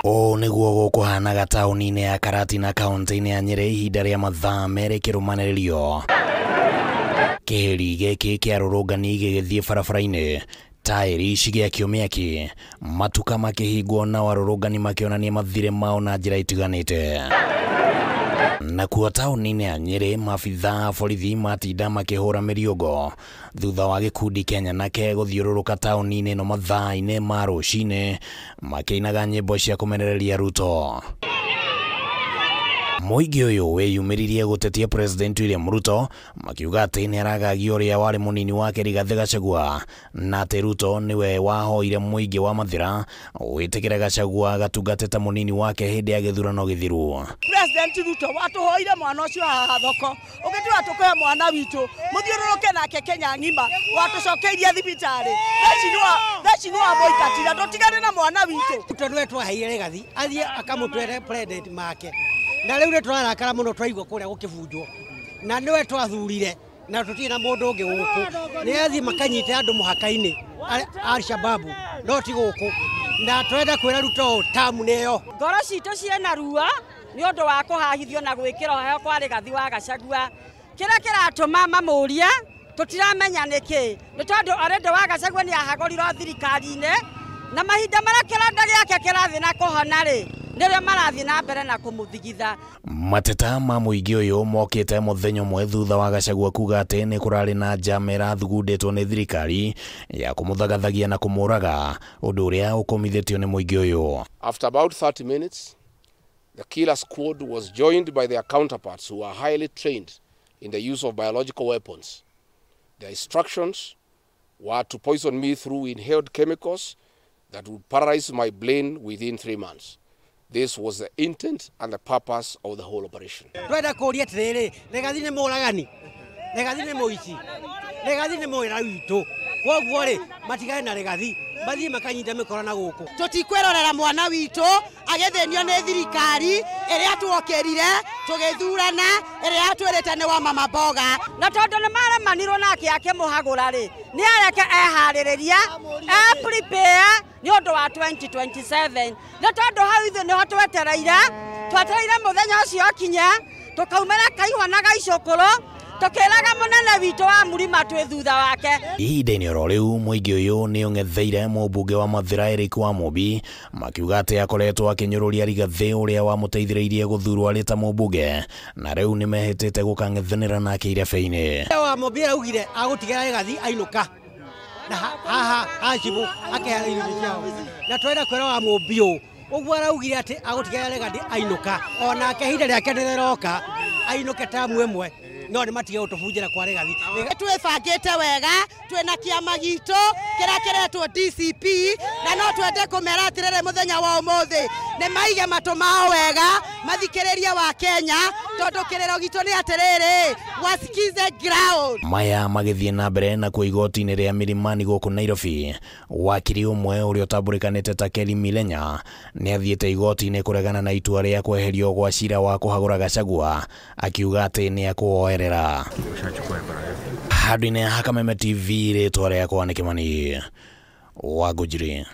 Ũũ nĩguo gũkũhanaga taũni-inĩ ya Karatina kaunti-inĩ ya Nyĩrĩ ihinda rĩa mathaa merĩ kĩrũmanĩrĩrio. Kĩhĩri gĩkĩ kĩa rũrũngani gĩgĩthiĩ barabara-inĩ, taĩri cigĩakio mĩaki, matuka makĩhingwo nao arũrũngani makĩonania mathirĩ mao na njĩra itiganĩte. Nakuo taũni-inĩ ya Nyĩrĩ maabithaa a borithi matinda makĩhũra mĩriũngo thutha wa gĩkundi kĩa nyanake gũthiũrũrũka taũni-inĩ ĩno mathaa-inĩ ma rũcinĩ makĩinaga nyĩmbo cia kũmenereria Ruto. Mũingĩ ũyũ wĩyumĩririe gũtetia President William Ruto makiuga atĩ nĩaragagia ũrĩa warĩ mũnini wake Rigathĩ Gachagua na atĩ Ruto nĩwe wahoire mũingĩ wa Mathĩra wĩtĩkĩre Gachagua gatungate ta mũnini wake hĩndĩ ya gĩthurano gĩthiru. President Ruto watuhoire mwana ũcio haha thoko ũgĩtua tũkũhe mwana witũ mũthiũrũrũke nake Kenya ng'ima watucokeirie thibitarĩ theci nĩ wamũingatira ndũtigane na mwana witũ. Ruto nĩwe twaheire Rigathi athiĩ akamũtwere president make na rĩu nĩ tũrarakara mũno twaigua kũrĩa gũkĩbunjwo na nĩwe twathurire na tũtirĩ na mũndũ ũngĩ gũkũ nĩ athiĩ makanyite andũ mũhaka-inĩ Al-Shababu no ti gũkũ na twenda kwĩra Ruto tamu nĩyo. Ngoro citũ ciĩna ruo nĩ ũndũ wa kũhahithio na gwĩkĩrwo heo kwa Rigathi wa Gachagua. Kĩrĩa kĩratũma mamũrie tũtiramenya nĩkĩ nĩ tondũ already wa Gachagua nĩ ahagũrirwo thirikari-inĩ na mahinda marĩa kĩronda gĩake kĩrathiĩ na kũhona rĩ nĩrĩo marathiĩ na mbere na kũmũthigitha. Mateta ma mũingĩ ũyũ mokĩte mũthenya ũmwe thutha wa Gachagua kuga atĩ nĩ kũrarĩ na njama ĩrathugundĩtwo nĩ thirikari ya kũmũthagathagia na kũmũraga ũndũ ũrĩa ũkũmithĩtio nĩ mũingĩ ũyũ. After about 30 minutes, the killer squad was joined by their counterparts who are highly trained in the use of biological weapons. Their instructions were to poison me through inhaled chemicals that would paralyze my brain within 3 months. This was the intent and the purpose of the whole operation. Twenda kũria atĩrĩrĩ, Rigathi nĩ mũragani, Rigathi nĩ mũici, Rigathi nĩ mwĩra witũ. Kwoguo rĩ, matigane na Rigathi, mathiĩ makanyite mĩkora na gũkũ. Tũtikwĩrorera mwana witũ agĩthĩnio nĩ thirikari ĩrĩa tuokĩrire tũgĩthurana ĩrĩa yatwĩrĩte nĩ wa mama mboga na tondũ nĩ maremanirwo nake akĩmũhagũra rĩ nĩ areke eharĩrĩria e prepare nĩ ũndũ wa 2027 nĩ tondũ hau ithuĩ nĩho twetereire twetereire mũthenya ũcio ũkinye tũkaumĩra kaihwa na gaicũkũrũ tũkĩraga mũnene witũ wa mũrima twĩ thutha wake. Ihinda-inĩ oro rĩu mũingĩ ũyũ nĩ ũng'etheire mũmbunge wa Mathĩra Eric Wamũmbi makiuga atĩ akoretwo akĩnyũrũria Rigathĩ ũrĩa wamũteithĩrĩirie gũthurwo arĩ ta mũmbunge na rĩu nĩmehĩtĩte gũkang'ethanĩra nake irebe-inĩ. Wamũmbi araugire agũtigĩra Rigathi ainũka na haha Hashimu akeheana irio ciao na twenda kwĩra Wamũmbi ũũ ũguo araugire atĩ agũtigĩra Rigathi ainũka onake ihinda rĩake nĩrĩroka ainũke tamu ĩmwe no nĩ matige gũtũbunjĩra kwa Rigathi. Twĩbangĩte wega twĩna kĩama gitũ kĩrĩa kĩretwo DCP na no twende kũmera atĩrĩrĩ mũthenya wa ũmũthĩ nĩ maige matũ mao wega mathikĩrĩrie wa Kenya tondũ kĩrĩro gitũ nĩ atĩrĩrĩ wasikize ground. Maya magĩthiĩ na mbere na kuo igoti-inĩ rĩa Milimani gũkũ Nairobi wakiri ũmwe ũrĩa ũtambũrĩkanĩte ta Kelly Milenya nĩ athiĩte igoti-inĩ kũregana na itua rĩa kweherio gwa cira wa kũhagũra Gachagua akiuga atĩ nĩ ekũwoerera. Handũ-inĩ ha Kameme TV rĩtwa rĩakwa nĩ Kĩmani wa Ngũnjiri.